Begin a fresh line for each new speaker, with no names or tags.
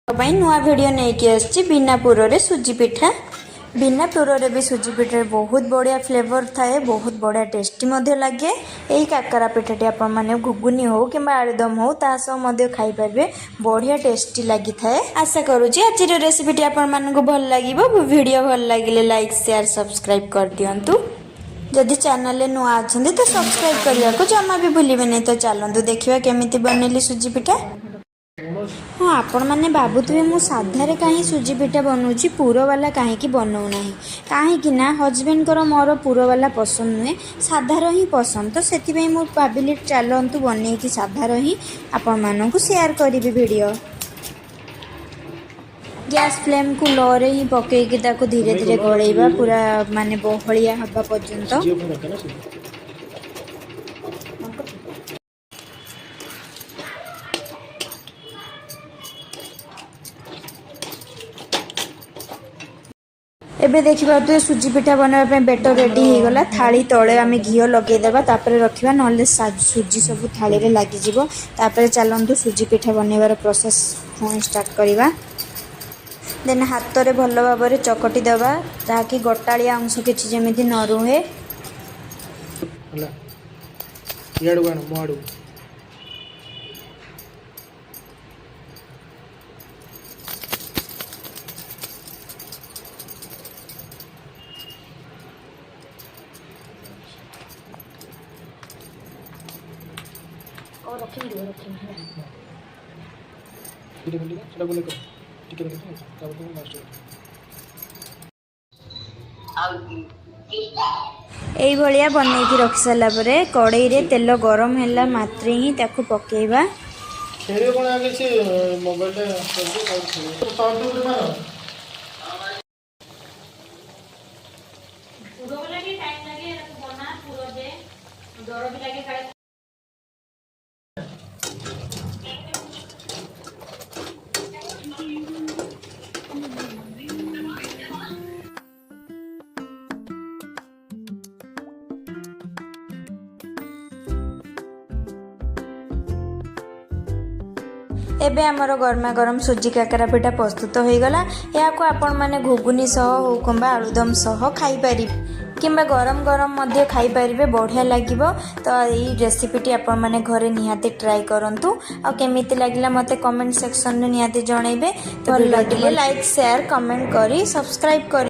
ପାଇଁ ନୂଆ ଭିଡ଼ିଓ ନେଇକି ଆସିଛି, ବିନା ପୁରରେ ସୁଜି ପିଠା। ବିନା ପୁରରେ ବି ସୁଜି ପିଠାରେ ବହୁତ ବଢ଼ିଆ ଫ୍ଲେଭର ଥାଏ, ବହୁତ ବଢ଼ିଆ ଟେଷ୍ଟି ମଧ୍ୟ ଲାଗେ। ଏହି କାକରା ପିଠାଟି ଆପଣମାନେ ଘୁଗୁନି ହେଉ କିମ୍ବା ଆଳୁଦମ ହେଉ, ତା ସହ ମଧ୍ୟ ଖାଇପାରିବେ। ବଢ଼ିଆ ଟେଷ୍ଟି ଲାଗିଥାଏ। ଆଶା କରୁଛି ଆଜିର ରେସିପିଟି ଆପଣମାନଙ୍କୁ ଭଲ ଲାଗିବ। ଭିଡ଼ିଓ ଭଲ ଲାଗିଲେ ଲାଇକ୍, ସେୟାର, ସବସ୍କ୍ରାଇବ୍ କରିଦିଅନ୍ତୁ। ଯଦି ଚ୍ୟାନେଲରେ ନୂଆ ଅଛନ୍ତି ତ ସବସ୍କ୍ରାଇବ୍ କରିବାକୁ ଜମା ବି ଭୁଲିବେନି। ତ ଚାଲନ୍ତୁ ଦେଖିବା କେମିତି ବନେଇଲି ସୁଜି ପିଠା। ହଁ, ଆପଣମାନେ ଭାବୁଥିବେ ମୁଁ ସାଧାରେ କାହିଁ ସୁଜି ପିଠା ବନଉଛି, ପୁରବାଲା କାହିଁକି ବନଉନାହିଁ? କାହିଁକି ନା ହଜବେଣ୍ଡଙ୍କର ମୋର ପୁରବାଲା ପସନ୍ଦ ନୁହେଁ, ସାଧାର ହିଁ ପସନ୍ଦ। ତ ସେଥିପାଇଁ ମୁଁ ଭାବିଲି, ଚାଲନ୍ତୁ ବନେଇକି ସାଧାର ହିଁ ଆପଣମାନଙ୍କୁ ସେୟାର କରିବି ଭିଡ଼ିଓ। ଗ୍ୟାସ୍ ଫ୍ଲେମ୍କୁ ଲୋରେ ହିଁ ପକେଇକି ତାକୁ ଧୀରେ ଧୀରେ ଗୋଳେଇବା, ପୁରା ମାନେ ବହଳିଆ ହେବା ପର୍ଯ୍ୟନ୍ତ।
ଝିଅ ପାଇଁ ଦରକାର ନା ସୁଜି।
ଏବେ ଦେଖିପାରୁଥିବେ, ସୁଜି ପିଠା ବନାଇବା ପାଇଁ ବେଟର ରେଡ଼ି ହେଇଗଲା। ଥାଳି ତଳେ ଆମେ ଘିଅ ଲଗେଇଦେବା, ତାପରେ ରଖିବା, ନହେଲେ ସୁଜି ସବୁ ଥାଳିରେ ଲାଗିଯିବ। ତାପରେ ଚାଲନ୍ତୁ ସୁଜି ପିଠା ବନେଇବାର ପ୍ରୋସେସ୍ ପୁଣି ଷ୍ଟାର୍ଟ କରିବା। ଦେନ୍ ହାତରେ ଭଲ ଭାବରେ ଚକଟି ଦେବା, ଯାହାକି ଗୋଟାଳିଆ ଅଂଶ କିଛି ଯେମିତି ନ ରୁହେ।
ହେଲା, ଇଆଡ଼କୁ ଆଣ, ମୋ ଆଡ଼କୁ।
ରଖିବି, ରଖିବି ହେଲା।
ଟିକେ ଟିକେ ସେଟା ଗୁଲେଇ କର, ଟିକେ ରଖିଦିଅ। ତାପରେ ତୁମେ ଲାଷ୍ଟ।
ଏଇଭଳିଆ ବନେଇକି ରଖି ସାରିଲା ପରେ କଡ଼େଇରେ ତେଲ ଗରମ ହେଲା ମାତ୍ରେ ହିଁ ତାକୁ ପକେଇବା।
ଖେଳିବ କ'ଣ ଆଗେ ସେ ମୋବାଇଲଟା ଖେଳିବ, ସର୍ଟ ଗୋଟେ ମାର।
ପୁର ବାଲା ଟିକେ ଟାଇମ୍ ଲାଗେ, ତାକୁ ବନା, ପୁର ଦେ, ଡର ବି ଲାଗେ କାଳେ।
ଏବେ ଆମର ଗରମା ଗରମ ସୁଜି କାକରା ପିଠା ପ୍ରସ୍ତୁତ ହୋଇଗଲା। ଏହାକୁ ଆପଣମାନେ ଘୁଗୁନି ସହ ହଉ କିମ୍ବା ଆଳୁଦମ ସହ ଖାଇପାରିବେ କିମ୍ବା ଗରମ ଗରମ ମଧ୍ୟ ଖାଇପାରିବେ, ବଢ଼ିଆ ଲାଗିବ। ତ ଏଇ ରେସିପିଟି ଆପଣମାନେ ଘରେ ନିହାତି ଟ୍ରାଏ କରନ୍ତୁ ଆଉ କେମିତି ଲାଗିଲା ମୋତେ କମେଣ୍ଟ ସେକ୍ସନରେ ନିହାତି ଜଣାଇବେ। ଭଲ ଲାଗିଲେ ଲାଇକ୍, ସେୟାର, କମେଣ୍ଟ କରି ସବସ୍କ୍ରାଇବ୍ କରି